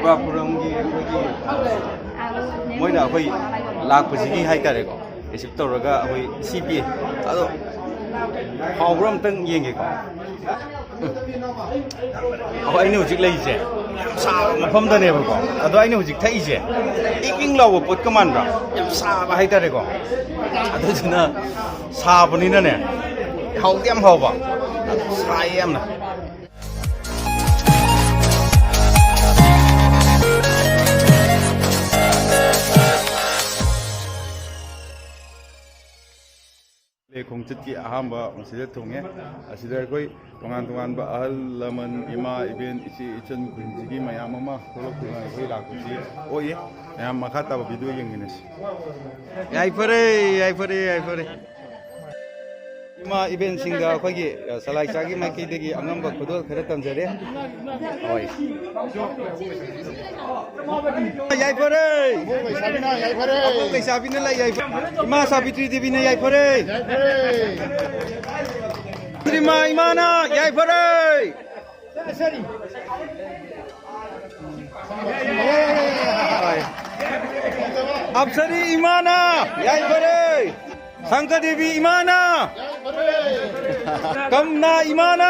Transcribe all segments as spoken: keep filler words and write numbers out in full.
ꯇ꯭ꯔꯤꯄꯨꯔꯥꯄꯨꯔꯝꯒꯤ ꯑꯩꯈꯣꯏꯒꯤ, ꯃꯣꯏꯅ ꯑꯩꯈꯣꯏ ꯂꯥꯛꯄꯁꯤꯒꯤ ꯍꯥꯏꯇꯥꯔꯦꯀꯣ, ꯔꯤꯁꯤꯞ ꯇꯧꯔꯒ ꯑꯩꯈꯣꯏ ꯁꯤ ꯄꯤ꯫ ꯑꯗꯣ ꯍꯥꯎꯕ꯭ꯔꯥ ꯑꯝꯇꯪ ꯌꯦꯡꯒꯦꯀꯣ꯫ ꯑꯩꯈꯣꯏ, ꯑꯩꯅ ꯍꯧꯖꯤꯛ ꯂꯩꯔꯤꯁꯦ ꯌꯥꯝ ꯁꯥꯕ ꯃꯐꯝꯗꯅꯦꯕꯀꯣ꯫ ꯑꯗꯣ ꯑꯩꯅ ꯍꯧꯖꯤꯛ ꯊꯛꯏꯁꯦ ꯏꯪ ꯏꯪ ꯂꯥꯎꯕ ꯄꯣꯠꯀ ꯃꯥꯟꯕ꯭ꯔꯥ? ꯌꯥꯝ ꯁꯥꯕ ꯍꯥꯏꯇꯥꯔꯦꯀꯣ꯫ ꯑꯗꯨꯗꯨꯅ ꯁꯥꯕꯅꯤꯅꯅꯦ, ꯍꯥꯎꯗꯤ ꯌꯥꯝ ꯍꯥꯎꯕ, ꯁꯥꯏꯌꯦ ꯌꯥꯝꯅ꯫ ꯈꯣꯡꯆꯠꯀꯤ ꯑꯍꯥꯟꯕ ꯃꯁꯤꯗ ꯊꯨꯡꯉꯦ꯫ ꯑꯁꯤꯗ ꯑꯩꯈꯣꯏ ꯇꯣꯉꯥꯟ ꯇꯣꯉꯥꯟꯕ ꯑꯍꯜ ꯂꯃꯟ, ꯏꯃꯥ ꯏꯕꯦꯟ, ꯏꯆꯦ ꯏꯆꯟ, ꯈꯨꯟꯁꯤꯒꯤ ꯃꯌꯥꯝ ꯑꯃ ꯊꯣꯛꯂꯛꯇꯨꯅ ꯑꯩꯈꯣꯏ ꯂꯥꯛꯄꯁꯤ ꯑꯣꯏꯌꯦ꯫ ꯃꯌꯥꯝ ꯃꯈꯥ ꯇꯥꯕ ꯚꯤꯗꯤꯑꯣ ꯌꯦꯡꯃꯤꯟꯅꯁꯤ꯫ ꯌꯥꯏꯐꯔꯦ, ꯌꯥꯏꯐꯔꯦ, ꯌꯥꯏꯐꯔꯦ꯫ ꯏꯃꯥ ꯏꯕꯦꯟꯁꯤꯡꯗ ꯑꯩꯈꯣꯏꯒꯤ, ꯑ, ꯁꯂꯥꯏ ꯆꯥꯒꯤ ꯃꯥꯏꯀꯩꯗꯒꯤ ꯑꯉꯝꯕ ꯈꯨꯗꯣꯜ ꯈꯔ ꯇꯝꯖꯔꯦ꯫ ꯍꯣꯏ꯫ ꯌꯥꯏꯐꯔꯦ꯫ ꯑꯕꯣꯛ ꯂꯩꯁꯥꯕꯤꯅ ꯌꯥꯏꯐꯔꯦ꯫ ꯑꯕꯣꯛ ꯂꯩꯁꯥꯕꯤꯅ ꯂꯩ ꯌꯥꯏꯐꯔꯦ꯫ ꯏꯃꯥ ꯁꯥꯕꯤꯇ꯭ꯔꯤ ꯗꯦꯕꯤꯅ ꯌꯥꯏꯐꯔꯦ꯫ ꯌꯥꯏꯐꯔꯦ꯫ ꯏꯃꯥ ꯏꯃꯥꯅ ꯌꯥꯏꯐꯔꯦ꯫ ꯑꯞꯁꯔꯤ ꯏꯃꯥꯅ ꯌꯥꯏꯐꯔꯦ꯫ ꯁꯪꯀꯗꯦꯕꯤ ꯏꯃꯥꯅ, ꯀꯝꯅꯥ ꯏꯃꯥꯅ꯫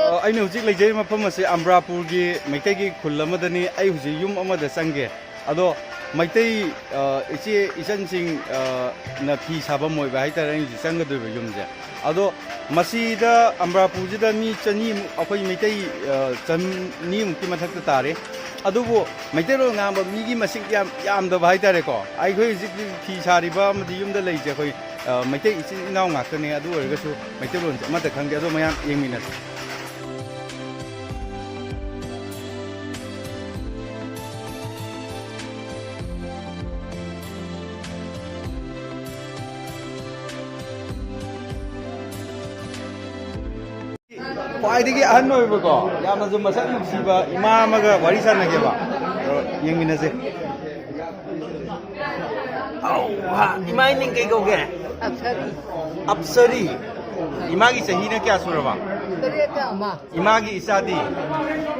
ꯑ, ꯑꯩꯅ ꯍꯧꯖꯤꯛ ꯂꯩꯖꯔꯤꯕ ꯃꯐꯝ ꯑꯁꯤ ꯑꯝꯕ꯭ꯔꯥꯄꯨꯔꯒꯤ ꯃꯩꯇꯩꯒꯤ ꯈꯨꯜ ꯑꯃꯗꯅꯤ꯫ ꯑꯩ ꯍꯧꯖꯤꯛ ꯌꯨꯝ ꯑꯃꯗ ꯆꯪꯒꯦ꯫ ꯑꯗꯣ ꯃꯩꯇꯩ, ꯑ, ꯏꯆꯦ ꯏꯆꯟꯁꯤꯡ, ꯑ, ꯅ ꯐꯤ ꯁꯥꯐꯝ ꯑꯣꯏꯕ ꯍꯥꯏꯇꯥꯔꯦ ꯑꯩꯅ ꯍꯧꯖꯤꯛ ꯆꯪꯒꯗꯣꯏꯕ ꯌꯨꯝꯁꯦ꯫ ꯑꯗꯣ ꯃꯁꯤꯗ ꯑꯝꯕ꯭ꯔꯥꯄꯨꯔꯁꯤꯗ ꯃꯤ ꯆꯅꯤꯃꯨꯛ, ꯑꯩꯈꯣꯏ ꯃꯩꯇꯩ, ꯑ, ꯆꯅꯤꯃꯨꯛꯀꯤ ꯃꯊꯛꯇ ꯇꯥꯔꯦ꯫ ꯑꯗꯨꯕꯨ ꯃꯩꯇꯩꯂꯣꯟ ꯉꯥꯡꯕ ꯃꯤꯒꯤ ꯃꯁꯤꯡ ꯌꯥꯝ ꯌꯥꯝꯗꯕ ꯍꯥꯏꯇꯥꯔꯦꯀꯣ꯫ ꯑꯩꯈꯣꯏ ꯍꯧꯖꯤꯛ ꯐꯤ ꯁꯥꯔꯤꯕ ꯑꯃꯗꯤ ꯌꯨꯝꯗ ꯂꯩꯁꯦ ꯑꯩꯈꯣꯏ, ꯑ, ꯃꯩꯇꯩ ꯏꯆꯤꯟ ꯏꯅꯥꯎ ꯉꯥꯛꯇꯅꯦ꯫ ꯑꯗꯨ ꯑꯣꯏꯔꯒꯁꯨ ꯃꯩꯇꯩꯂꯣꯟꯁꯦ ꯑꯃꯠꯇ ꯈꯪꯗꯦ꯫ ꯑꯗꯣ ꯃꯌꯥꯝ ꯌꯦꯡꯃꯤꯟꯅꯁꯦ꯫ ꯈ꯭ꯋꯥꯏꯗꯒꯤ ꯑꯍꯟ ꯑꯣꯏꯕꯀꯣ, ꯌꯥꯝꯅꯁꯨ ꯃꯁꯛ ꯅꯨꯡꯁꯤꯕ ꯏꯃꯥ ꯑꯃꯒ ꯋꯥꯔꯤ ꯁꯥꯟꯅꯒꯦꯕ꯫ ꯑꯗꯣ ꯌꯦꯡꯃꯤꯟꯅꯁꯦ꯫ ꯑꯧ, ꯍꯥ, ꯏꯃꯥꯒꯤ ꯃꯤꯡ ꯀꯩ ꯀꯧꯒꯦ? ꯑꯞꯁꯔꯤ꯫ ꯑꯞꯁꯔꯤ꯫ ꯏꯃꯥꯒꯤ ꯆꯍꯤꯅ ꯀꯌꯥ ꯁꯨꯔꯕ? ꯇꯔꯦꯠꯀ ꯑꯃ꯫ ꯏꯃꯥꯒꯤ ꯏꯆꯥꯗꯤ?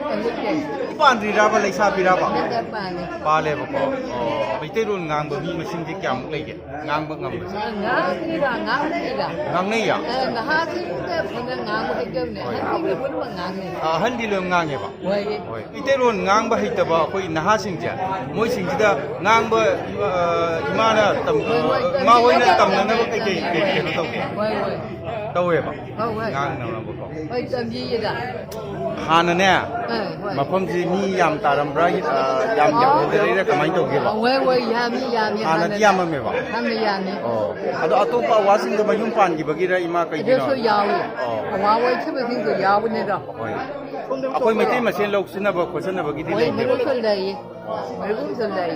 ꯇꯔꯦꯠꯀ꯫ ꯄꯥꯟꯗ꯭ꯔꯤꯔꯕ, ꯂꯩꯁꯥꯕꯤꯔꯕ? ꯇꯔꯦꯠꯀ ꯄꯥꯜꯂꯦ꯫ ꯄꯥꯜꯂꯦꯕꯀꯣ꯫ ꯑꯣ, ꯃꯩꯇꯩꯂꯣꯟ ꯉꯥꯡꯕ ꯃꯤ ꯃꯁꯤꯡꯗꯤ ꯀꯌꯥꯃꯨꯛ ꯂꯩꯒꯦ? ꯉꯥꯡꯕ ꯉꯝꯕꯁꯦ? ꯉꯥꯡꯅꯩꯗ, ꯉꯥꯡꯅꯩꯗ꯫ ꯉꯥꯡꯅꯩꯌꯦ? ꯑꯦ, ꯅꯍꯥꯁꯤꯡꯗ ꯐꯖꯅ ꯉꯥꯡꯕ ꯍꯩꯇꯕꯅꯦ꯫ ꯍꯣꯏ꯫ ꯑꯍꯟꯁꯤꯡꯗꯤ ꯄꯨꯝꯅꯃꯛ ꯉꯥꯡꯅꯩ꯫ ꯑ, ꯑꯍꯟꯗꯤ ꯂꯣꯏ ꯉꯥꯡꯉꯦꯕ? ꯍꯣꯏ꯫ ꯍꯣꯏ꯫ ꯃꯩꯇꯩꯂꯣꯟ ꯉꯥꯡꯕ ꯍꯩꯇꯕ ꯑꯩꯈꯣꯏ ꯅꯍꯥꯁꯤꯡꯁꯦ, ꯃꯣꯏꯁꯤꯡꯁꯤꯗ ꯉꯥꯡꯕ, ꯑ, ꯏꯃꯥꯅ ꯇꯝ-, ꯍꯣꯏ, ꯍꯣꯏ, ꯏꯃꯥ ꯍꯣꯏꯅ ꯇꯝꯕꯤꯒꯗꯕꯅꯤ, ꯇꯝꯅꯅꯕ ꯀꯩꯀꯩ, ꯇꯝꯕꯤꯒꯗꯕꯅꯤ꯫ ꯀꯩ ꯀꯩꯅꯣ ꯇꯧꯒꯦ? ꯍꯣꯏ, ꯍꯣꯏ꯫ ꯇꯧꯋꯦꯕ? ꯍꯣꯏ, ꯍꯣꯏ꯫ ꯉꯥꯡꯅꯅꯕꯀꯣ꯫ ꯍꯣꯏ, ꯇꯝꯕꯤꯌꯦꯗ꯫ ꯍꯥꯟꯅꯅꯦ, ꯑ, ꯍꯣꯏ꯫ ꯃꯐꯝꯁꯤ ꯃꯤ ꯌꯥꯝ ꯇꯥꯔꯝꯕ꯭ꯔꯥ, ꯑ, ꯌꯥꯝ ꯑ, ꯌꯥꯝꯅ ꯂꯩꯔꯤꯔꯥ, ꯀꯃꯥꯏꯅ ꯇꯧꯒꯦꯕ? ꯍꯣꯏ, ꯍꯣꯏ, ꯌꯥꯝꯃꯤ, ꯌꯥꯝꯃꯤ, ꯍꯥꯟꯅꯗꯤ ꯍꯥꯟꯅꯗꯤ꯫ ꯌꯥꯝꯃꯝꯃꯦꯕ? ꯌꯥꯝꯅ ꯌꯥꯝꯃꯤ꯫ ꯑꯣ꯫ ꯑꯗꯣ ꯑꯇꯣꯞꯄ ꯑꯋꯥꯁꯤꯡꯗꯣ ꯃꯌꯨꯝ ꯄꯥꯟꯈꯤꯕꯒꯤꯔ, ꯏꯃꯥ, ꯀꯩꯒꯤꯅꯣ? ꯑꯗꯨꯁꯨ ꯌꯥꯎꯏ꯫ ꯑꯣ꯫ ꯑꯋꯥ ꯑꯣꯏꯈꯤꯕꯁꯤꯡꯁꯨ ꯌꯥꯎꯕꯅꯤꯗꯣ꯫ ꯍꯣꯏ꯫ ꯑꯩꯈꯣꯏ ꯃꯩꯇꯩ ꯃꯁꯦꯟ ꯂꯧꯁꯤꯟꯅꯕ ꯈꯣꯠꯆꯤꯟꯅꯕꯒꯤꯗꯤ ꯍꯣꯏ, ꯂꯩꯇꯦꯕ? ꯃꯗꯨꯁꯨ ꯂꯩ꯫ ꯃꯗꯨꯁꯨ ꯂꯩ꯫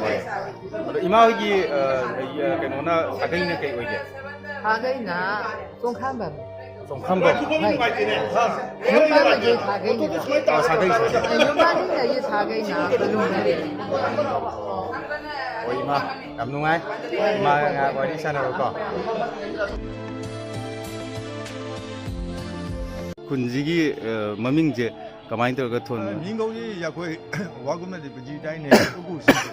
ꯍꯣꯏ꯫ ꯑꯗꯣ ꯏꯃꯥ ꯍꯣꯏꯒꯤ, ꯑ, ꯀꯩꯅꯣꯅ, ꯁꯥꯒꯩꯅ ꯀꯩ ꯑꯣꯏꯒꯦ? ꯁꯥꯒꯩꯅ ꯆꯣꯡꯈꯥꯝꯕꯝ꯫ ꯆꯣꯡꯈꯥꯝꯕꯝ? ꯍꯣꯏ꯫ ꯆꯣꯡꯈꯥꯝꯕꯝꯒꯤ ꯁꯥꯒꯩꯅꯦꯕ꯫ ꯑ, ꯁꯥꯒꯩ, ꯁꯥꯒꯩ꯫ ꯑ, ꯌꯨꯝ ꯄꯥꯟꯃꯤꯟꯅꯔꯤ ꯁꯥꯒꯩꯅ ꯀꯣꯅꯨꯡꯗ ꯂꯩ꯫ ꯍꯣꯏ, ꯏꯃꯥ, ꯌꯥꯝ ꯅꯨꯡꯉꯥꯏ꯫ ꯏꯃꯥꯒ ꯉꯥꯏꯍꯥꯛ ꯋꯥꯔꯤ ꯁꯥꯟꯅꯕꯀꯣ꯫ ꯈꯨꯟꯁꯤꯒꯤ, ꯑ, ꯃꯃꯤꯡꯁꯦ ꯀꯃꯥꯏꯅ ꯇꯧꯔꯒ ꯊꯣꯟꯕꯅꯣ? ꯃꯤꯡꯒꯧꯁꯤ ꯑꯩꯈꯣꯏ ꯋꯥꯒꯨꯝꯅꯗꯤ ꯄꯨꯟꯁꯤ ꯇꯥꯏꯅꯦ꯫ ꯎꯀꯨ ꯁꯤꯡꯗꯤ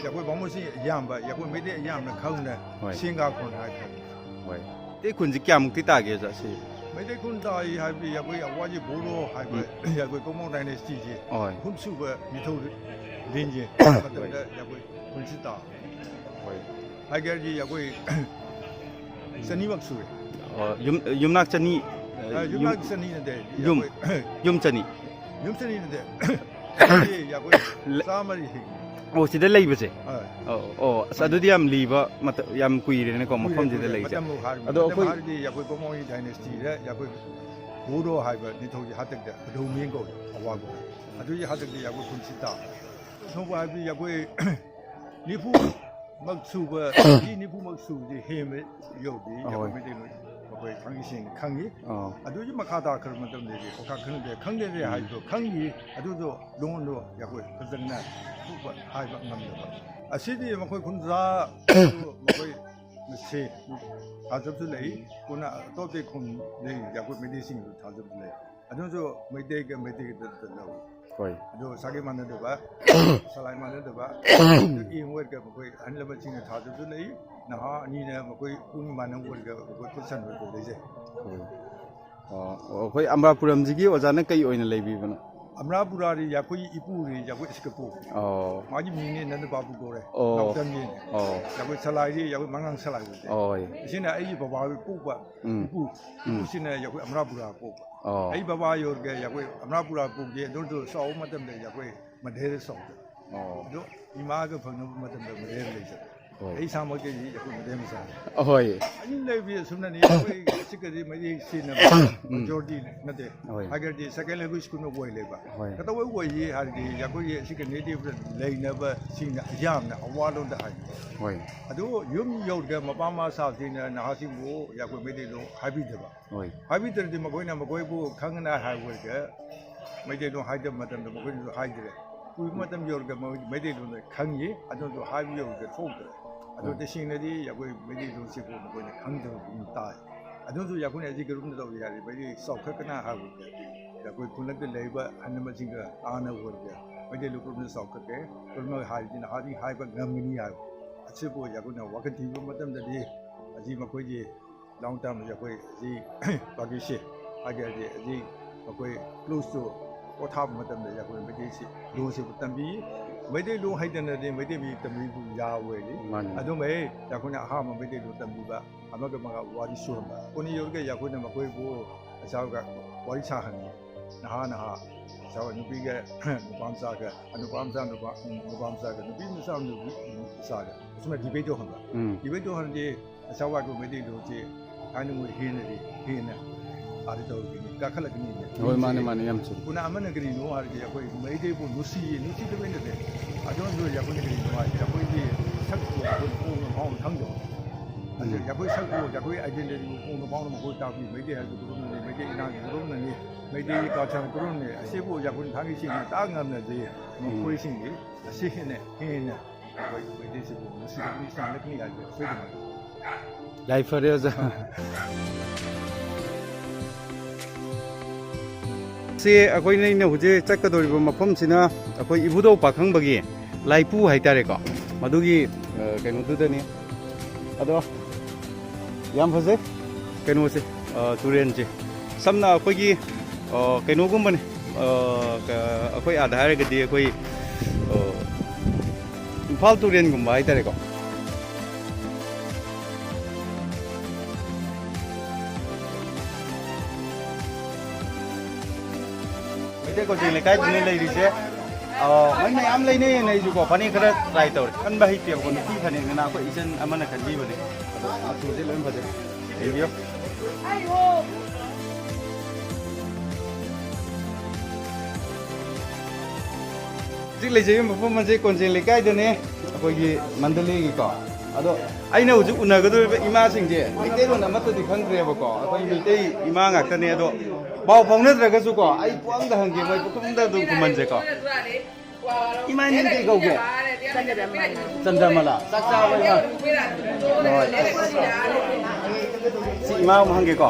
ꯑꯩꯈꯣꯏ ꯕꯥꯃꯣꯟꯁꯤ ꯌꯥꯝꯕ, ꯑꯩꯈꯣꯏ ꯃꯩꯇꯩ ꯌꯥꯝꯅ ꯈꯪꯅ ꯍꯣꯏ꯫ ꯁꯦꯡꯒꯥ ꯈꯣꯟ ꯍꯥꯏ ꯈꯪꯅ꯫ ꯍꯣꯏ꯫ ꯃꯩꯇꯩ ꯈꯨꯟꯁꯤ ꯀꯌꯥꯃꯨꯛꯇꯤ ꯇꯥꯒꯦ, ꯑꯣꯖꯥ, ꯁꯤ? ꯃꯩꯇꯩ ꯈꯨꯟ ꯇꯥꯏ ꯍꯥꯏꯕꯗꯤ ꯑꯩꯈꯣꯏ ꯑꯋꯥꯖꯤ ꯕꯣꯔꯣ ꯍꯥꯏꯕ ꯎꯝ꯫ ꯑꯩꯈꯣꯏ ꯀꯣꯃꯣ ꯗꯥꯏꯅꯦꯁꯇꯤꯁꯦ ꯍꯣꯏ꯫ ꯑꯍꯨꯝꯁꯨꯕ ꯅꯤꯡꯊꯧ ꯂꯤꯟꯁꯦ ꯍꯣꯏ꯫ ꯃꯇꯝꯗ ꯑꯩꯈꯣꯏ ꯈꯨꯟꯁꯤ ꯇꯥ꯫ ꯍꯣꯏ꯫ ꯍꯥꯏꯒꯦ ꯍꯥꯏꯔꯗꯤ ꯑꯩꯈꯣꯏ ꯆꯅꯤꯃꯛ ꯁꯨꯔꯦ꯫ ꯑꯣ, ꯌꯨꯝ, ꯌꯨꯝꯅꯥꯛ ꯆꯅꯤ, ꯑ, ꯌꯨꯝ, ꯌꯨꯝꯅꯥꯛ ꯆꯅꯤ ꯅꯠꯇꯦ, ꯌꯨꯝ, ꯑꯩꯈꯣꯏ ꯌꯨꯝ ꯆꯅꯤ꯫ ꯌꯨꯝ ꯆꯅꯤ ꯅꯠꯇꯦ꯫ ꯑꯩꯈꯣꯏ ꯂ-, ꯆꯥꯝꯃꯔꯤ ꯍꯦꯜꯂꯦ꯫ ꯑꯣ, ꯁꯤꯗ ꯂꯩꯕꯁꯦ? ꯑ꯫ ꯑꯣ, ꯑꯣ, ꯑꯁ, ꯑꯗꯨꯗꯤ ꯌꯥꯝ ꯂꯤꯕ ꯃꯇꯝ, ꯌꯥꯝ ꯀꯨꯏꯔꯦꯅꯦꯀꯣ, ꯀꯨꯏꯔꯦ, ꯃꯐꯝꯁꯤꯗ ꯀꯨꯏꯔꯦ꯫ ꯂꯩꯁꯦ꯫ ꯃꯇꯝ ꯍꯥꯏ-, ꯑꯗꯣ ꯃꯇꯝ ꯑꯩꯈꯣꯏ ꯍꯥꯏꯔꯗꯤ ꯑꯩꯈꯣꯏ ꯀꯣꯃꯣꯒꯤ ꯗꯥꯏꯅꯦꯁꯇꯤꯗ ꯑꯩꯈꯣꯏ ꯕꯣꯔꯣ ꯍꯥꯏꯕ ꯅꯤꯡꯊꯧꯒꯤ ꯍꯥꯛꯇꯛꯇ ꯀꯗꯧꯃꯤ ꯀꯧꯏ, ꯑꯋꯥꯡꯕ꯫ ꯑꯗꯨꯒꯤ ꯍꯥꯛꯇꯛꯇ ꯑꯩꯈꯣꯏ ꯈꯨꯟꯁꯤ ꯇꯥ꯫ ꯊꯧꯕ ꯍꯥꯏꯕꯗꯤ ꯑꯩꯈꯣꯏ ꯅꯤꯐꯨꯃꯛ ꯁꯨꯕ, ꯆꯍꯤ ꯅꯤꯐꯨꯃꯛ ꯁꯨꯕꯗꯤ ꯍꯦꯟꯕ ꯌꯧꯗꯦ, ꯑꯍꯣꯏ꯫ ꯑꯩꯈꯣꯏ ꯃꯩꯇꯩꯂꯣꯟ ꯑꯩꯈꯣꯏ ꯈꯪꯉꯤꯁꯤꯡ ꯈꯪꯉꯤ꯫ ꯑꯥ꯫ ꯑꯗꯨꯒꯤ ꯃꯈꯥ ꯇꯥꯈ꯭ꯔꯕ ꯃꯇꯝꯗꯗꯤ ꯋꯥꯈꯜ ꯈꯪꯗꯦ, ꯈꯪꯗꯦ ꯎꯝ꯫ ꯍꯥꯏꯕꯗꯣ ꯈꯪꯉꯤ, ꯑꯗꯨꯗꯣ ꯂꯣꯟꯗꯣ ꯑꯩꯈꯣꯏ ꯐꯖꯅ ꯊꯣꯛꯄ ꯍꯥꯏꯕ ꯉꯝꯗꯕ꯫ ꯑꯁꯤꯗꯤ ꯃꯈꯣꯏ ꯈꯨꯟꯖꯥ ꯃꯈꯣꯏ ꯃꯁꯦ ꯊꯥꯖꯕꯁꯨ ꯂꯩ꯫ ꯀꯣꯟꯅ ꯑꯇꯣꯞꯄ ꯈꯨꯟꯗꯒꯤ ꯑꯩꯈꯣꯏ ꯃꯩꯇꯩꯁꯤꯡꯁꯨ ꯊꯥꯖꯕꯁꯨ ꯂꯩ꯫ ꯑꯗꯨꯁꯨ ꯃꯩꯇꯩꯒ ꯃꯩꯇꯩꯒ ꯂꯧꯏ꯫ ꯍꯣꯏ꯫ ꯑꯗꯣ ꯁꯥꯒꯩ ꯃꯥꯟꯅꯗꯕ, ꯁꯂꯥꯏ ꯃꯥꯟꯅꯗꯕ, ꯑꯗꯨ ꯌꯦꯡ ꯑꯣꯏꯔꯒ ꯃꯈꯣꯏ ꯑꯍꯜ ꯂꯃꯟꯁꯤꯡꯅ ꯊꯥꯖꯕꯁꯨ ꯂꯩ꯫ ꯅꯍꯥ ꯑꯅꯤꯅ ꯃꯈꯣꯏ ꯄꯨꯛꯅꯤꯡ ꯃꯥꯟꯅꯕ ꯑꯣꯏꯔꯒ ꯃꯈꯣꯏ ꯈꯨꯠꯁꯟꯕ ꯇꯧꯖꯩ꯫ ꯍꯣꯏ꯫ ꯑꯣ, ꯑꯩꯈꯣꯏ ꯑꯃꯔꯥꯄꯨꯔꯝꯁꯤꯒꯤ ꯑꯣꯖꯥꯅ ꯀꯩ ꯑꯣꯏꯅ ꯂꯩꯕꯤꯕꯅꯣ? ꯑꯃꯔꯥꯄꯨꯔꯥꯗꯤ ꯑꯩꯈꯣꯏ ꯏꯄꯨꯅꯤ, ꯑꯩꯈꯣꯏ ꯏꯁꯀꯄꯨ꯫ ꯑꯣ꯫ ꯃꯥꯒꯤ ꯃꯤꯡꯅꯦ ꯅꯟꯗ ꯕꯥꯕꯨ ꯀꯧꯔꯦ꯫ ꯑꯣ꯫ ꯅꯥꯎꯆꯟꯒꯤꯅꯦ꯫ ꯑꯣ꯫ ꯑꯩꯈꯣꯏ ꯁꯂꯥꯏꯗꯤ ꯑꯩꯈꯣꯏ ꯃꯉꯥꯡ ꯁꯂꯥꯏ ꯑꯣꯏꯔꯦ꯫ ꯍꯣꯏ꯫ ꯑꯁꯤꯅ ꯑꯩꯒꯤ ꯕꯕꯥ ꯄꯣꯛꯄ ꯎꯝ꯫ ꯏꯄꯨ꯫ ꯏꯄꯨꯁꯤꯅ ꯑꯩꯈꯣꯏ ꯑꯃꯔꯥꯄꯨꯔꯥ ꯄꯣꯛꯄ꯫ ꯑꯣ꯫ ꯑꯩ ꯕꯕꯥ ꯌꯧꯔꯒ ꯑꯩꯈꯣꯏ ꯑꯃꯔꯥꯄꯨꯔꯥ ꯄꯣꯛꯀꯦ, ꯑꯗꯨꯁꯨ ꯆꯥꯎꯕ ꯃꯇꯝꯗ ꯑꯩꯈꯣꯏ ꯃꯙꯦꯔ ꯆꯥꯎꯗ꯫ ꯑꯣ꯫ ꯑꯗꯣ ꯏꯃꯥꯒ ꯐꯪꯅꯕ ꯃꯇꯝꯗ ꯃꯙꯦꯔ ꯂꯩꯖꯕ꯫ ꯍꯣꯏ꯫ ꯑꯩ ꯏꯁꯥꯃꯛꯀꯤꯗꯤ ꯑꯩꯈꯣꯏ ꯃꯙꯦꯔ ꯃꯆꯥꯅꯤ꯫ ꯍꯣꯏ꯫ ꯑꯅꯤ ꯂꯩꯕꯤ ꯑꯁꯨꯝꯅꯅꯤ ꯑꯩꯈꯣꯏ ꯁꯤꯒꯗꯤ ꯃꯌꯦꯛ ꯁꯦꯡꯅꯕ majority ꯅꯠꯇꯦ꯫ ꯍꯣꯏ꯫ ꯍꯥꯏꯔꯒꯗꯤ second language ꯀꯨꯝꯕ ꯑꯣꯏ ꯂꯩꯕ꯫ ꯍꯣꯏ꯫ ꯀꯩꯗꯧꯕꯩ ꯑꯣꯏꯌꯦ ꯍꯥꯏꯔꯗꯤ ꯑꯩꯈꯣꯏꯒꯤ ꯁꯤꯒ native ꯂꯩꯅꯕꯁꯤꯡꯅ ꯑꯌꯥꯝꯕꯅ ꯑꯋꯥ ꯂꯣꯟꯗ ꯍꯥꯏ꯫ ꯍꯣꯏ꯫ ꯑꯗꯨ ꯌꯨꯝ ꯌꯧꯔꯒ ꯃꯄꯥ ꯃꯃꯥ ꯁꯥꯕꯁꯤꯡꯅ ꯅꯍꯥꯁꯤꯡꯕꯨ ꯑꯩꯈꯣꯏ ꯃꯩꯇꯩꯂꯣꯟ ꯍꯥꯏꯕꯤꯗꯕ꯫ ꯍꯣꯏ꯫ ꯍꯥꯏꯕꯤꯗ꯭ꯔꯗꯤ ꯃꯈꯣꯏꯅ ꯃꯈꯣꯏꯕꯨ ꯈꯪꯅ ꯍꯥꯏꯕꯗ ꯃꯩꯇꯩꯂꯣꯟ ꯍꯥꯏꯗꯕ ꯃꯇꯝꯗ ꯃꯈꯣꯏꯅꯁꯨ ꯍꯥꯏꯗ꯭ꯔꯦ꯫ ꯀꯨꯏꯕ ꯃꯇꯝ ꯌꯧꯔꯒ ꯃꯣꯏ ꯃꯩꯇꯩꯂꯣꯟꯗ ꯈꯪꯉꯤ, ꯑꯗꯨꯁꯨ ꯍꯥꯏꯕ ꯌꯧꯔꯒ ꯊꯣꯛꯇ꯭ꯔꯦ꯫ ꯑꯗꯣ ꯎꯝ꯫ ꯇꯁꯦꯡꯅꯗꯤ ꯑꯩꯈꯣꯏ ꯃꯩꯇꯩꯂꯣꯟꯁꯤꯕꯨ ꯃꯈꯣꯏꯅ ꯈꯪꯗꯕꯒꯨꯝ ꯇꯥꯏ꯫ ꯑꯗꯨꯁꯨ ꯑꯩꯈꯣꯏꯅ ꯍꯧꯖꯤꯛ ꯀꯔꯝꯅ ꯇꯧꯔꯤ ꯍꯥꯏꯔꯗꯤ ꯃꯩꯇꯩ ꯆꯥꯎꯈꯠꯀꯅ ꯍꯥꯏꯕꯗ ꯑꯩꯈꯣꯏ ꯈꯨꯜꯂꯛꯇ ꯂꯩꯔꯤꯕ ꯑꯍꯜ ꯂꯃꯟꯁꯤꯡꯒ ꯇꯥꯟꯅ ꯑꯣꯏꯔꯒ ꯃꯩꯇꯩꯂꯣꯟ ꯀꯔꯝꯅ ꯆꯥꯎꯈꯠꯀꯦ, ꯀꯔꯝꯅ ꯍꯥꯏꯔꯗꯤ ꯅꯍꯥꯗꯤ ꯍꯥꯏꯕ ꯉꯝꯒꯅꯤ ꯍꯥꯏꯕ꯫ ꯑꯁꯤꯕꯨ ꯑꯩꯈꯣꯏꯅ ꯋꯥꯈꯜ ꯊꯤꯕ ꯃꯇꯝꯗꯗꯤ ꯍꯧꯖꯤꯛ ꯃꯈꯣꯏꯒꯤ long term ꯑꯩꯈꯣꯏ ꯍꯧꯖꯤꯛ ꯄꯥꯔꯇꯤꯁꯦ ꯍꯥꯏꯒꯦ ꯍꯥꯏꯔꯗꯤ ꯍꯧꯖꯤꯛ ꯑꯩꯈꯣꯏ close to ꯄꯣꯊꯥꯕ ꯃꯇꯝꯗ ꯑꯩꯈꯣꯏ ꯃꯩꯇꯩꯁꯤ ꯂꯣꯟꯁꯤꯕꯨ ꯇꯝꯕꯤ꯫ ꯃꯩꯇꯩꯂꯣꯟ ꯍꯩꯇꯅꯗꯤ ꯃꯩꯇꯩ ꯃꯌꯦꯛ ꯇꯝꯕꯤꯕ ꯌꯥꯔꯣꯏ꯫ ꯃꯥꯅꯤ꯫ ꯑꯗꯨꯃꯩ ꯑꯩꯈꯣꯏꯅ ꯑꯍꯥꯟꯕ ꯃꯩꯇꯩꯂꯣꯟ ꯇꯝꯕꯤꯕ ꯑꯃꯒ ꯑꯃꯒ ꯋꯥꯔꯤ ꯁꯨꯍꯟꯕ꯫ ꯀꯣꯟꯅ ꯌꯧꯔꯒ ꯑꯩꯈꯣꯏꯅ ꯃꯈꯣꯏꯕꯨ ꯑꯆꯥꯎꯒ ꯋꯥꯔꯤ ꯁꯥꯍꯟꯕ꯫ ꯅꯍꯥ ꯅꯍꯥ ꯑꯆꯥꯎ ꯅꯨꯄꯤꯒ ꯅꯨꯄꯥ ꯃꯆꯥꯒ, ꯅꯨꯄꯥ ꯃꯆꯥ ꯅꯨꯄꯥ, ꯅꯨꯄꯥ ꯃꯆꯥꯒ ꯅꯨꯄꯤ ꯃꯆꯥ ꯅꯨꯄꯤ ꯃꯆꯥꯒ ꯑꯁꯨꯃꯥꯏꯅ debate ꯇꯧꯍꯟꯕ꯫ ꯎꯝ꯫ Debate ꯇꯧꯍꯟꯗꯤ ꯑꯆꯥꯎ ꯑꯩꯈꯣꯏ ꯃꯩꯇꯩꯂꯣꯟꯁꯦ ꯊꯥꯏꯅꯉꯩ ꯍꯦꯟꯅꯗꯤ ꯍꯦꯟꯅ ꯑꯥꯗ ꯇꯧꯔꯛꯀꯅꯤ, ꯀꯥꯈꯠꯂꯛꯀꯅꯤ꯫ ꯍꯣꯏ, ꯃꯥꯅꯦ, ꯃꯥꯅꯦ, ꯌꯥꯝ ꯆꯨꯝꯃꯤ꯫ ꯄꯨꯟꯅ ꯑꯃꯅ ꯀꯔꯤꯅꯣ ꯍꯥꯏꯔꯗꯤ ꯑꯩꯈꯣꯏ ꯃꯩꯇꯩꯕꯨ ꯅꯨꯡꯁꯤꯌꯦ, ꯅꯨꯡꯁꯤꯗꯕꯩ ꯅꯠꯇꯦ꯫ ꯑꯗꯨꯅꯁꯨ ꯑꯩꯈꯣꯏꯅ ꯀꯔꯤꯅꯣ ꯍꯥꯏꯔꯗꯤ ꯑꯩꯈꯣꯏꯒꯤ ꯁꯛꯄꯨ ꯑꯩꯈꯣꯏ ꯐꯣꯡꯅ ꯐꯥꯎꯅ ꯈꯪꯗꯕ꯫ ꯑꯗꯨ ꯎꯝ꯫ ꯑꯩꯈꯣꯏ ꯁꯛꯄꯨ ꯑꯩꯈꯣꯏ identity ꯐꯣꯡꯅ ꯐꯥꯎꯅ ꯃꯈꯣꯏ ꯇꯥꯛꯄꯤ꯫ ꯃꯩꯇꯩ ꯍꯥꯏꯕꯁꯤ ꯀꯔꯝꯕꯅꯤ, ꯃꯩꯇꯩ ꯏꯅꯥꯠꯁꯤ ꯀꯔꯝꯕꯅꯤ, ꯃꯩꯇꯩꯒꯤ culture ꯀꯔꯝꯕꯅꯤ, ꯑꯁꯤꯕꯨ ꯑꯩꯈꯣꯏꯅ ꯊꯥꯡꯒꯩ ꯁꯦꯡꯅ ꯇꯥꯛ ꯉꯝꯂꯗꯤ ꯃꯈꯣꯏꯁꯤꯡꯗꯤ ꯑꯁꯤ ꯍꯦꯟꯅ ꯍꯦꯟꯅ ꯑꯩꯈꯣꯏ ꯃꯩꯇꯩꯁꯤꯕꯨ ꯅꯨꯡꯁꯤꯔꯛꯀꯅꯤ, ꯆꯥꯟꯅꯔꯛꯀꯅꯤ ꯍꯥꯏꯕ ꯑꯩꯈꯣꯏꯒꯤ ꯌꯥꯏꯐꯔꯦ ꯑꯣꯖꯥ꯫ ꯁꯤ ꯑꯩꯈꯣꯏꯅ, ꯑꯩꯅ ꯍꯧꯖꯤꯛ ꯆꯠꯀꯗꯧꯔꯤꯕ ꯃꯐꯝꯁꯤꯅ ꯑꯩꯈꯣꯏ ꯏꯕꯨꯙꯧ ꯄꯥꯈꯪꯕꯒꯤ ꯂꯥꯏꯄꯨ ꯍꯥꯏꯇꯥꯔꯦꯀꯣ, ꯃꯗꯨꯒꯤ, ꯑ, ꯀꯩꯅꯣꯗꯨꯗꯅꯤ꯫ ꯑꯗꯣ ꯌꯥꯝ ꯐꯖꯩ ꯀꯩꯅꯣꯁꯦ, ꯑ, ꯇꯨꯔꯦꯟꯁꯦ꯫ ꯁꯝꯅ ꯑꯩꯈꯣꯏꯒꯤ, ꯑ, ꯀꯩꯅꯣꯒꯨꯝꯕꯅꯤ, ꯑ, ꯀ-, ꯑꯩꯈꯣꯏ ꯑꯥꯗ ꯍꯥꯏꯔꯒꯗꯤ ꯑꯩꯈꯣꯏ, ꯑ, ꯏꯝꯐꯥꯜ ꯇꯨꯔꯦꯟꯒꯨꯝꯕ ꯍꯥꯏꯇꯥꯔꯦꯀꯣ꯫ ꯃꯩꯇꯩ ꯀꯣꯆꯤꯡ ꯂꯩꯀꯥꯏꯗꯨꯅ ꯂꯩꯔꯤꯁꯦ꯫ ꯑ, ꯃꯩ ꯃꯌꯥꯝ ꯂꯩꯅꯩꯌꯦꯅ ꯑꯩꯁꯨꯀꯣ ꯐꯅꯦꯛ ꯈꯔ ꯇ꯭ꯔꯥꯏ ꯇꯧꯔꯦ꯫ ꯀꯟꯕ ꯍꯩꯇꯦꯕꯀꯣ, ꯅꯨꯄꯤ ꯐꯅꯦꯛꯅꯤꯅ ꯑꯩꯈꯣꯏ ꯏꯆꯟ ꯑꯃꯅ ꯀꯟꯕꯤꯕꯅꯦ꯫ ꯑꯗꯣ ꯃꯆꯨꯁꯦ ꯂꯣꯏ ꯐꯖꯩ꯫ ꯌꯦꯡꯕꯤꯌꯨ꯫ ꯍꯧꯖꯤꯛ ꯂꯩꯖꯔꯤꯕ ꯃꯐꯝ ꯑꯁꯤ ꯀꯣꯟꯖꯦꯡ ꯂꯩꯀꯥꯏꯗꯅꯦ, ꯑꯩꯈꯣꯏꯒꯤ ꯃꯟꯗꯂꯦꯒꯤꯀꯣ꯫ ꯑꯗꯣ ꯑꯩꯅ ꯍꯧꯖꯤꯛ ꯎꯅꯒꯗꯧꯔꯤꯕ ꯏꯃꯥꯁꯤꯡꯁꯦ ꯃꯩꯇꯩꯂꯣꯟ ꯑꯃꯠꯇꯗꯤ ꯈꯪꯗ꯭ꯔꯦꯕꯀꯣ, ꯑꯩꯈꯣꯏ ꯃꯩꯇꯩ ꯏꯃꯥ ꯉꯥꯛꯇꯅꯦ꯫ ꯑꯗꯣ ꯄꯥꯎ ꯐꯥꯎꯅꯗ꯭ꯔꯒꯁꯨꯀꯣ, ꯑꯩ ꯄꯨꯡꯍꯪꯗ ꯍꯪꯒꯦ, ꯃꯣꯏ ꯄꯨꯈꯨꯝꯗ ꯑꯗꯨꯝ ꯈꯨꯝꯍꯟꯁꯦꯀꯣ꯫ ꯏꯃꯥ, ꯏꯃꯤꯡ ꯀꯩ ꯀꯧꯒꯦ? ꯆꯟꯗ꯭ꯔꯃꯂꯥ꯫ ꯆꯥꯛ ꯆꯥꯔꯕꯣ, ꯏꯃꯥ? ꯍꯣꯏ꯫ ꯁꯤ ꯏꯃꯥ ꯑꯃꯨꯛ ꯍꯪꯒꯦꯀꯣ꯫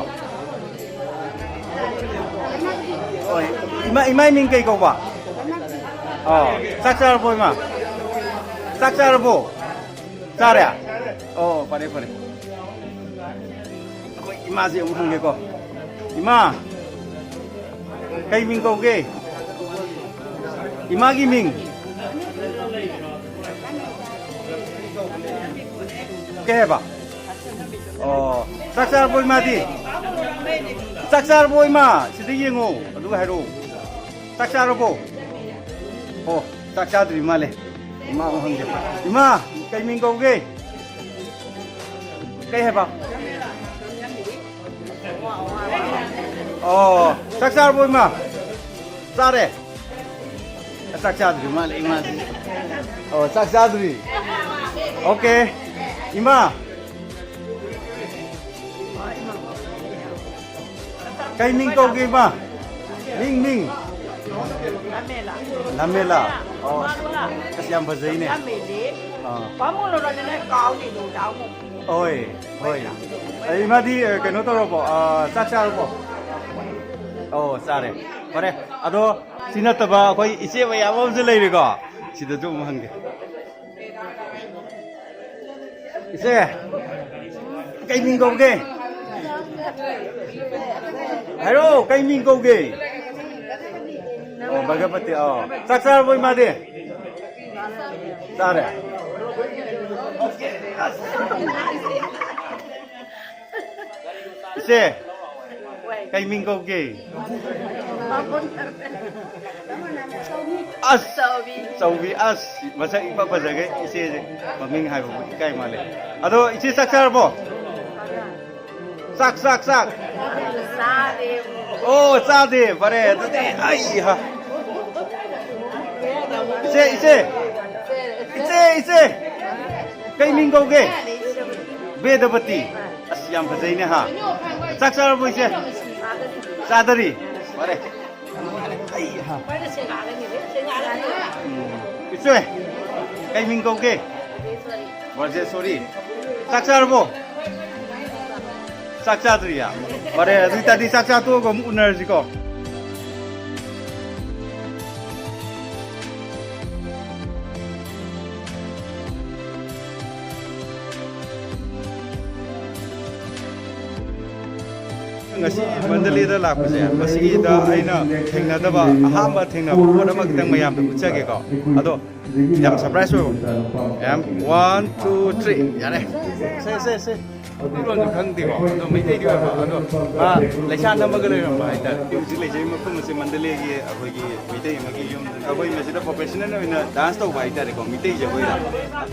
ꯍꯣꯏ꯫ ꯏꯃꯥ, ꯏꯃꯥ ꯏꯃꯤꯡ ꯀꯩ ꯀꯧꯕ? ꯑꯣ, ꯆꯥꯛ ꯆꯥꯔꯕꯣ, ꯏꯃꯥ? ꯆꯥꯛ ꯆꯥꯔꯕꯣ? ꯆꯥꯔꯦ? ꯑꯣ, ꯐꯔꯦ, ꯐꯔꯦ꯫ ꯑꯩꯈꯣꯏ ꯏꯃꯥꯁꯦ ꯑꯃꯨꯛ ꯍꯪꯒꯦꯀꯣ꯫ ꯏꯃꯥ, ꯀꯩ ꯃꯤꯡ ꯀꯧꯒꯦ? ꯏꯃꯥꯒꯤ ꯃꯤꯡ? ꯀꯩ ꯍꯥꯏꯕ? ꯑꯣ, ꯆꯥꯛ ꯆꯥꯔꯕꯣ ꯏꯃꯥꯗꯤ? ꯆꯥꯛ ꯆꯥꯔꯕꯣ ꯏꯃꯥ? ꯁꯤꯗ ꯌꯦꯡꯉꯣ, ꯑꯗꯨꯒ ꯍꯥꯏꯔꯛꯑꯣ꯫ ꯆꯥꯛ ꯆꯥꯔꯕꯣ? ꯑꯣ, ꯆꯥꯛ ꯆꯥꯗ꯭ꯔꯤ ꯃꯥꯜꯂꯦ꯫ ꯏꯃꯥ ꯑꯃꯨꯛ ꯍꯪꯒꯦ꯫ ꯏꯃꯥ, ꯀꯩ ꯃꯤꯡ ꯀꯧꯒꯦ? ꯀꯩ ꯍꯥꯏꯕ? ꯑꯣ, ꯆꯥꯛ ꯆꯥꯔꯕꯣ ꯏꯃꯥ? ꯆꯥꯔꯦ? ꯆꯥꯛ ꯆꯥꯗ꯭ꯔꯤ ꯃꯥꯜꯂꯦ ꯏꯃꯥꯁꯦ꯫ ꯑꯣ, ꯆꯥꯛ ꯆꯥꯗ꯭ꯔꯤ꯫ ꯑꯣꯀꯦ꯫ ꯏꯃꯥ, ꯀꯩ ꯃꯤꯡ ꯀꯧꯒꯦ ꯏꯃꯥ? ꯃꯤꯡ, ꯃꯤꯡ? ꯂꯝꯃꯦꯂꯥ꯫ ꯑꯣ, ꯑꯁ, ꯌꯥꯝ ꯐꯖꯩꯅꯦ꯫ ꯑꯥ꯫ ꯍꯣꯏ, ꯍꯣꯏ꯫ ꯑꯩ ꯏꯃꯥꯗꯤ, ꯑ, ꯀꯩꯅꯣ ꯇꯧꯔꯕꯣ? ꯑ, ꯆꯥꯛ ꯆꯥꯔꯕꯣ? ꯑꯣ, ꯆꯥꯔꯦ꯫ ꯐꯔꯦ꯫ ꯑꯗꯣ ꯁꯤ ꯅꯠꯇꯕ ꯑꯩꯈꯣꯏ ꯏꯆꯦ ꯃꯌꯥꯝ ꯑꯃꯁꯨ ꯂꯩꯔꯤꯀꯣ꯫ ꯁꯤꯗꯁꯨ ꯑꯃꯨꯛ ꯍꯪꯒꯦ꯫ ꯏꯆꯦ, ꯀꯩ ꯃꯤꯡ ꯀꯧꯒꯦ? ꯍꯥꯏꯔꯣ, ꯀꯩ ꯃꯤꯡ ꯀꯧꯒꯦ? ꯑꯣ, ꯚꯒꯄꯇꯤ, ꯑꯣ꯫ ꯆꯥꯛ ꯆꯥꯔꯕꯣ ꯏꯃꯥꯗꯤ? ꯆꯥꯔꯦ꯫ ꯏꯆꯦ, ꯀꯩ ꯃꯤꯡ ꯀꯧꯒꯦ? ꯑꯁ, ꯆꯧꯕꯤ꯫ ꯆꯧꯕꯤ, ꯑꯁ, ꯃꯁꯛ ꯏꯐ ꯐꯖꯒꯩ ꯏꯆꯦꯁꯦ꯫ ꯃꯃꯤꯡ ꯍꯥꯏꯕꯕꯨ ꯏꯀꯥꯏ ꯃꯥꯜꯂꯦ꯫ ꯑꯗꯣ ꯏꯆꯦ ꯆꯥꯛ ꯆꯥꯔꯕꯣ? ꯆꯥꯛ, ꯆꯥꯛ, ꯆꯥꯛ꯫ ꯆꯥꯔꯦ꯫ ꯑꯣ, ꯆꯥꯗꯦ꯫ ꯐꯔꯦ, ꯑꯗꯨꯗꯤ ꯑꯩ ꯍꯥ꯫ ꯏꯆꯦ, ꯏꯆꯦ꯫ ꯏꯆꯦ, ꯏꯆꯦ꯫ ꯀꯩ ꯃꯤꯡ ꯀꯧꯒꯦ? ꯕꯦꯗꯄꯇꯤ꯫ ꯑꯁ, ꯌꯥꯝ ꯐꯖꯩꯅꯦ ꯍꯥ꯫ ꯆꯥꯛ ꯆꯥꯔꯕꯣ ꯏꯆꯦ? ꯆꯥꯗꯔꯤ꯫ ꯐꯔꯦ꯫ ꯑꯩ ꯍꯥ꯫ ꯎꯝ꯫ ꯏꯆꯦ, ꯀꯩ ꯃꯤꯡ ꯀꯧꯒꯦ? ꯕ꯭ꯔꯖꯦꯁꯣꯔꯤ꯫ ꯆꯥꯛ ꯆꯥꯔꯕꯣ? ꯆꯥꯛ ꯆꯥꯗ꯭ꯔꯤꯌꯥ? ꯐꯔꯦ, ꯑꯗꯨ ꯑꯣꯏ ꯇꯥꯔꯗꯤ ꯆꯥꯛ ꯆꯥ ꯇꯣꯛꯑꯒ ꯑꯃꯨꯛ ꯎꯅꯔꯁꯤꯀꯣ꯫ ꯉꯁꯤ ꯃꯟꯗꯂꯦꯗ ꯂꯥꯛꯄꯁꯦ, ꯃꯁꯤꯒꯤꯗ ꯑꯩꯅ ꯊꯦꯡꯅꯗꯕ, ꯑꯍꯥꯟꯕ ꯊꯦꯡꯅꯕ ꯄꯣꯠ ꯑꯃ ꯈꯤꯇꯪ ꯃꯌꯥꯝꯗ ꯎꯠꯆꯒꯦꯀꯣ꯫ ꯑꯗꯣ ꯌꯥꯝ ꯁꯔꯄ꯭ꯔꯥꯏꯁ ꯑꯣꯏꯕ꯫ ꯃꯌꯥꯝ, one, two, three꯫ ꯌꯥꯔꯦ꯫ ꯁꯦ, ꯁꯦ, ꯁꯦ꯫ ꯃꯩꯇꯩꯂꯣꯟꯁꯨ ꯈꯪꯗꯦꯀꯣ꯫ ꯑꯗꯣ ꯃꯩꯇꯩꯗꯤ ꯑꯣꯏꯕ꯫ ꯑꯗꯣ ꯃꯥ ꯂꯩꯁꯥ ꯅꯝꯃꯒ ꯂꯩꯔꯝꯕ ꯍꯥꯏꯇꯥꯔꯦ꯫ ꯍꯧꯖꯤꯛ ꯂꯩꯖꯔꯤꯕ ꯃꯐꯝ ꯑꯁꯦ ꯃꯟꯗꯂꯦꯒꯤ ꯑꯩꯈꯣꯏꯒꯤ ꯃꯩꯇꯩ ꯑꯃꯒꯤ ꯌꯨꯝ, ꯑꯩꯈꯣꯏ ꯃꯁꯤꯗ ꯄ꯭ꯔꯣꯐꯦꯁꯅꯦꯜ ꯑꯣꯏꯅ ꯗꯥꯟꯁ ꯇꯧꯕ ꯍꯥꯏꯇꯥꯔꯦꯀꯣ, ꯃꯩꯇꯩ ꯖꯒꯣꯏꯗ꯫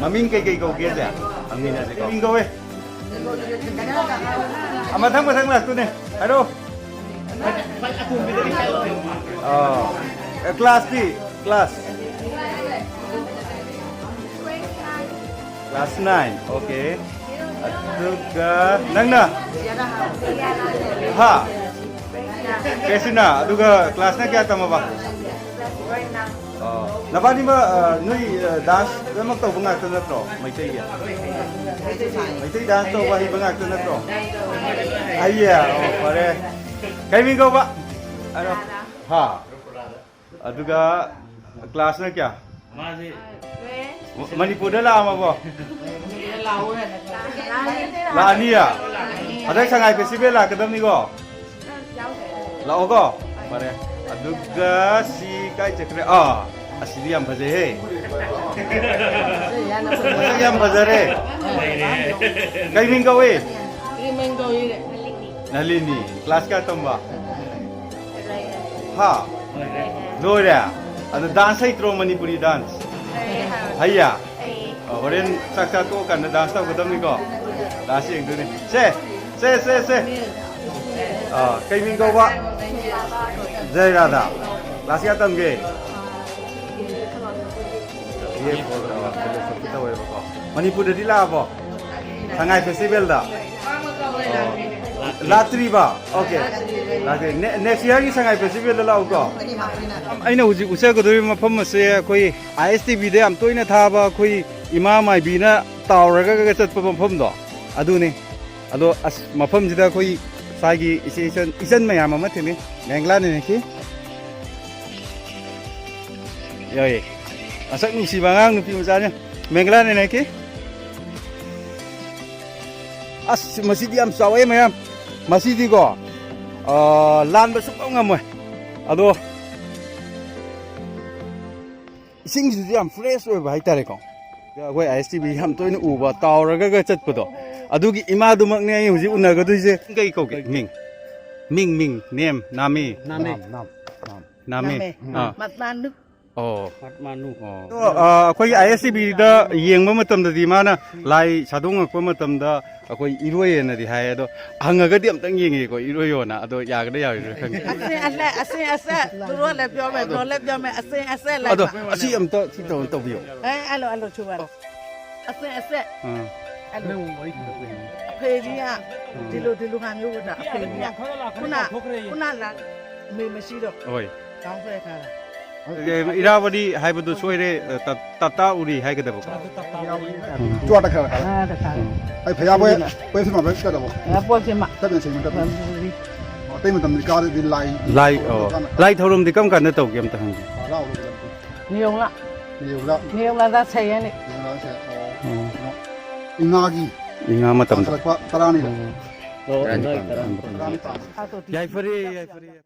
ꯃꯃꯤꯡ ꯀꯩ ꯀꯩ ꯀꯧꯒꯦꯁꯦ ꯍꯪꯃꯤꯟꯅꯁꯦꯀꯣ꯫ ꯃꯤꯡ ꯀꯧꯋꯦ꯫ ꯑ, ꯃꯊꯪ ꯃꯊꯪ ꯂꯥꯛꯇꯣꯏꯅꯦ꯫ ꯍꯥꯏꯔꯣ꯫ ꯑꯥ, ꯀ꯭ꯂꯥꯁꯇꯤ? ꯀ꯭ꯂꯥꯁ? Class nine, okay. ꯑꯗꯨꯒ ꯅꯪꯅ? ꯍꯥ? ꯀ꯭ꯔꯦꯁꯤꯅꯥ, ꯑꯗꯨꯒ ꯀ꯭ꯂꯥꯁꯅ ꯀꯌꯥ ꯇꯝꯃꯕ? ꯑꯣ, ꯅꯕꯥꯅꯤꯃꯛ, ꯑ, ꯅꯣꯏ, ꯑ, ꯗꯥꯟꯁ ꯂꯣꯏꯅꯃꯛ ꯇꯧꯕ ꯉꯥꯛꯇ ꯅꯠꯇ꯭ꯔꯣ? ꯃꯩꯇꯩꯒꯤ? ꯃꯩꯇꯩ ꯗꯥꯟꯁ ꯇꯧꯕ ꯍꯩꯕ ꯉꯥꯛꯇ ꯅꯠꯇ꯭ꯔꯣ? ꯍꯩꯌꯦ? ꯑꯣ, ꯐꯔꯦ꯫ ꯀꯩ ꯃꯤꯡ ꯀꯧꯕ? ꯍꯥꯏꯔꯣ꯫ ꯍꯥ? ꯑꯗꯨꯒ ꯀ꯭ꯂꯥꯁꯅ ꯀꯌꯥ? ꯃꯥꯁꯦ ꯃ-, ꯃꯅꯤꯄꯨꯔꯗ ꯂꯥꯛꯑꯝꯃꯕꯣ? ꯂꯥꯛꯑꯅꯤꯌꯥ? ꯍꯟꯗꯛ ꯁꯉꯥꯏ ꯐꯦꯁꯇꯤꯚꯦꯜ ꯂꯥꯛꯀꯗꯕꯅꯤꯀꯣ? ꯂꯥꯛꯑꯣꯀꯣ? ꯐꯔꯦ꯫ ꯑꯗꯨꯒ ꯁꯤ ꯀꯥꯏ ꯆꯠꯈ꯭ꯔꯦ? ꯑꯥ, ꯑꯁꯤꯗꯤ ꯌꯥꯝ ꯐꯖꯩꯍꯦ꯫ ꯃꯁꯛ ꯌꯥꯝ ꯐꯖꯔꯦ꯫ ꯀꯩ ꯃꯤꯡ ꯀꯧꯏ? ꯅꯂꯤꯅꯤ꯫ ꯀ꯭ꯂꯥꯁ ꯀꯌꯥ ꯇꯝꯕ? ꯍꯥ? ꯂꯣꯏꯔꯦ? ꯑꯗꯣ ꯗꯥꯟꯁ ꯍꯩꯇ꯭ꯔꯣ, ꯃꯅꯤꯄꯨꯔꯤ ꯗꯥꯟꯁ? ꯍꯩꯌꯦ꯫ ꯍꯩꯌꯦ? ꯑ, ꯍꯣꯔꯦꯟ ꯆꯥꯛ ꯆꯥ ꯇꯣꯛꯑꯀꯥꯟꯗ ꯗꯥꯟꯁ ꯇꯧꯒꯗꯕꯅꯤꯀꯣ꯫ ꯗꯥꯟꯁ ꯌꯦꯡꯗꯣꯏꯅꯤ꯫ ꯁꯦ, ꯁꯦ, ꯁꯦ, ꯁꯦ꯫ ꯑ, ꯀꯩ ꯃꯤꯡ ꯀꯧꯕ? ꯖꯌꯔꯥꯙꯥ꯫ ꯀ꯭ꯂꯥꯁ ꯀꯌꯥ ꯇꯝꯒꯦ? ꯕꯤ ꯑꯦ ꯐꯣꯔ, ꯑ, ꯐꯤꯂꯣꯁꯣꯐꯤ ꯇꯧꯋꯦꯕꯀꯣ꯫ ꯃꯅꯤꯄꯨꯔꯗꯗꯤ ꯂꯥꯛꯑꯕꯣ? ꯁꯉꯥꯏ ꯐꯦꯁꯇꯤꯚꯦꯜꯗ? ꯑꯣ꯫ ꯂꯥꯛꯇ꯭ꯔꯤꯕ? ꯑꯣꯀꯦ꯫ ꯂꯥꯛꯇ꯭ꯔꯤ꯫ ꯅꯦ-, ꯅꯦꯛꯁ ꯏꯌꯥꯔꯒꯤ ꯁꯉꯥꯏ ꯐꯦꯁꯇꯤꯚꯦꯜꯗ ꯂꯥꯛꯎꯀꯣ꯫ ꯑꯩꯅ ꯍꯧꯖꯤꯛ ꯎꯠꯆꯒꯗꯧꯔꯤꯕ ꯃꯐꯝ ꯑꯁꯦ ꯑꯩꯈꯣꯏ ꯑꯥꯏ ꯑꯦꯁ ꯇꯤ ꯚꯤꯗ ꯌꯥꯝ ꯇꯣꯏꯅ ꯊꯥꯕ ꯑꯩꯈꯣꯏ ꯏꯃꯥ ꯃꯥꯏꯕꯤꯅ ꯇꯥꯎꯔꯒ ꯆꯠꯄ ꯃꯐꯝꯗꯣ ꯑꯗꯨꯅꯤ꯫ ꯑꯗꯣ ꯑꯁ, ꯃꯐꯝꯁꯤꯗ ꯑꯩꯈꯣꯏ ꯁ꯭ꯋꯥꯏꯒꯤ ꯏꯆꯦ ꯏꯆꯟ, ꯏꯆꯟ ꯃꯌꯥꯝ ꯑꯃ ꯊꯦꯡꯅꯩ꯫ ꯃꯦꯡꯒ꯭ꯂꯥꯅꯤꯅꯦ ꯁꯤ꯫ ꯌꯥꯏꯌꯦ꯫ ꯃꯁꯛ ꯅꯨꯡꯁꯤꯕ ꯑꯉꯥꯡ ꯅꯨꯄꯤ ꯃꯆꯥꯅꯦ꯫ ꯃꯦꯡꯒ꯭ꯂꯥꯅꯤꯅꯦ ꯁꯤ꯫ ꯑꯁ, ꯃꯁꯤꯗꯤ ꯌꯥꯝ ꯆꯥꯎꯋꯦ ꯃꯌꯥꯝ꯫ ꯃꯁꯤꯗꯤꯀꯣ, ꯑꯥ, ꯂꯥꯟꯕ ꯁꯨꯡꯉꯝ ꯉꯝꯃꯣꯏ꯫ ꯑꯗꯣ ꯏꯁꯤꯡꯁꯤꯁꯨ ꯌꯥꯝ ꯐ꯭ꯔꯦꯁ ꯑꯣꯏꯕ ꯍꯥꯏꯇꯥꯔꯦꯀꯣ꯫ ꯑꯩꯈꯣꯏ ꯑꯥꯏ ꯑꯦꯁ ꯇꯤ ꯚꯤ ꯌꯥꯝ ꯇꯣꯏꯅ ꯎꯕ, ꯇꯥꯎꯔꯒꯒ ꯆꯠꯄꯗꯣ, ꯑꯗꯨꯒꯤ ꯏꯃꯥꯗꯨꯃꯛꯅꯦ ꯑꯩ ꯍꯧꯖꯤꯛ ꯎꯅꯒꯗꯣꯏꯁꯦ꯫ ꯀꯩ ꯀꯧꯒꯦ? ꯃꯤꯡ? ꯃꯤꯡ, ꯃꯤꯡ, ꯅꯦꯝ, ꯅꯥꯃꯤ꯫ ꯅꯥꯃꯤ꯫ ꯅꯥꯝ, ꯅꯥꯝ, ꯅꯥꯝ꯫ ꯅꯥꯃꯤ꯫ ꯅꯥꯃꯤ꯫ ꯑꯥ꯫ ꯃꯠꯃꯥꯟꯗꯨ꯫ ꯑꯣ꯫ ꯃꯠꯃꯥꯟꯗꯨ꯫ ꯑꯣ꯫ ꯑꯗꯣ, ꯑ, ꯑꯩꯈꯣꯏꯒꯤ ꯑꯥꯏ ꯑꯦꯁ ꯇꯤ ꯚꯤꯗ ꯌꯦꯡꯕ ꯃꯇꯝꯗꯗꯤ ꯃꯥꯅ ꯂꯥꯏ ꯁꯥꯗꯣꯡꯉꯛꯄ ꯃꯇꯝꯗ ꯑꯩꯈꯣꯏ ꯏꯔꯣꯏ ꯍꯥꯏꯅꯗꯤ ꯍꯥꯏ, ꯑꯗꯣ ꯍꯪꯉꯒꯗꯤ ꯑꯝꯇꯪ ꯌꯦꯡꯉꯦꯀꯣ, ꯏꯔꯣꯏꯌꯣꯅ꯫ ꯑꯗꯣ ꯌꯥꯒꯗ꯭ꯔꯥ ꯌꯥꯔꯣꯏꯗ꯭ꯔꯥ ꯈꯪꯗꯦ꯫ ꯑꯁꯦ, ꯑꯁꯦ, ꯑꯁꯦ, ꯑꯁꯦ, ꯂꯨꯔꯣ ꯂꯦꯞꯄꯤꯌꯣꯃꯦ, ꯂꯣ ꯂꯦꯞꯄꯤꯌꯣꯃꯦ, ꯑꯁꯦ, ꯑꯁꯦ, ꯑꯗꯣ ꯂꯩꯕ꯫ ꯑꯁꯤ ꯑꯝꯇ ꯁꯤ ꯇꯧ-, ꯇꯧꯕꯤꯌꯣ꯫ ꯑꯦ, ꯑꯂꯣ, ꯑꯂꯣ, ꯆꯨꯕꯥꯂꯣ꯫ ꯑꯁꯦ, ꯑꯁꯦ꯫ ꯎꯝ꯫ ꯑꯂꯣ꯫ ꯐꯦꯔꯤꯌꯥ꯫ ꯎꯝ꯫ ꯗꯤꯂꯨ, ꯗꯤꯂꯨ ꯍꯥꯟ ꯌꯧꯕꯗ, ꯐꯦꯔꯤꯌꯥ꯫ ꯀꯨꯅꯥ, ꯀꯨꯅꯥ ꯂꯥꯛ, ꯃꯦ ꯃꯁꯤꯗꯣ꯫ ꯍꯣꯏ꯫ ꯀꯥꯎꯟ ꯐꯦ ꯈꯥꯔ꯫ ꯑꯦ, ꯏꯔꯥꯕꯗꯤ ꯍꯥꯏꯕꯗꯨ ꯁꯣꯏꯔꯦ, ꯑ, ꯇ-, ꯇꯥꯇꯥ ꯎꯔꯤ ꯍꯥꯏꯒꯗꯕꯀꯣ꯫ ꯆꯨꯋꯥꯇ ꯈꯔ ꯈꯔ꯫ ꯑꯥ, ꯇꯥꯇꯥ꯫ ꯑꯩ ꯐꯌꯥꯕ ꯄꯣꯏꯁꯤ ꯃꯥꯕ ꯀꯗꯕ꯫ ꯑꯥ, ꯄꯣꯠꯁꯤꯃ꯫ ꯇꯠꯅ ꯁꯦꯡꯅ ꯇꯠꯅ꯫ ꯑꯇꯩ ꯃꯇꯝꯗꯤ ꯀꯥꯗꯗꯤ ꯂꯥꯏ ꯂꯥꯏ, ꯑꯣ꯫ ꯀꯥꯟꯗ ꯂꯥꯏ ꯊꯧꯔꯝꯗꯤ ꯀꯔꯝ ꯀꯥꯟꯗ ꯇꯧꯒꯦ ꯑꯝꯇ ꯍꯪꯒꯦ꯫ ꯍꯔꯥꯎꯕꯗ ꯅꯤꯌꯣꯡꯂ꯫ ꯅꯤꯌꯣꯡꯂ꯫ ꯅꯤꯌꯣꯡꯂꯗ ꯁꯦꯌꯦꯅꯤ꯫ ꯅꯤꯌꯣꯡꯂ ꯁꯦ-, ꯑꯣ꯫ ꯑꯣ꯫ ꯏꯉꯥꯒꯤ ꯏꯉꯥ ꯃꯇꯝꯗ꯫ ꯇꯥꯡꯈꯠꯂꯛꯄ ꯇꯔꯥꯅꯤꯗ꯫ ꯑꯣ꯫ ꯇꯔꯥꯅꯤ ꯇꯥꯡ-, ꯇꯔꯥꯅꯤ ꯇꯥꯡ-, ꯇꯔꯥꯅꯤ ꯇꯥꯡ-꯫ ꯌꯥꯏꯐꯔꯦ, ꯌꯥꯏꯐꯔꯦ꯫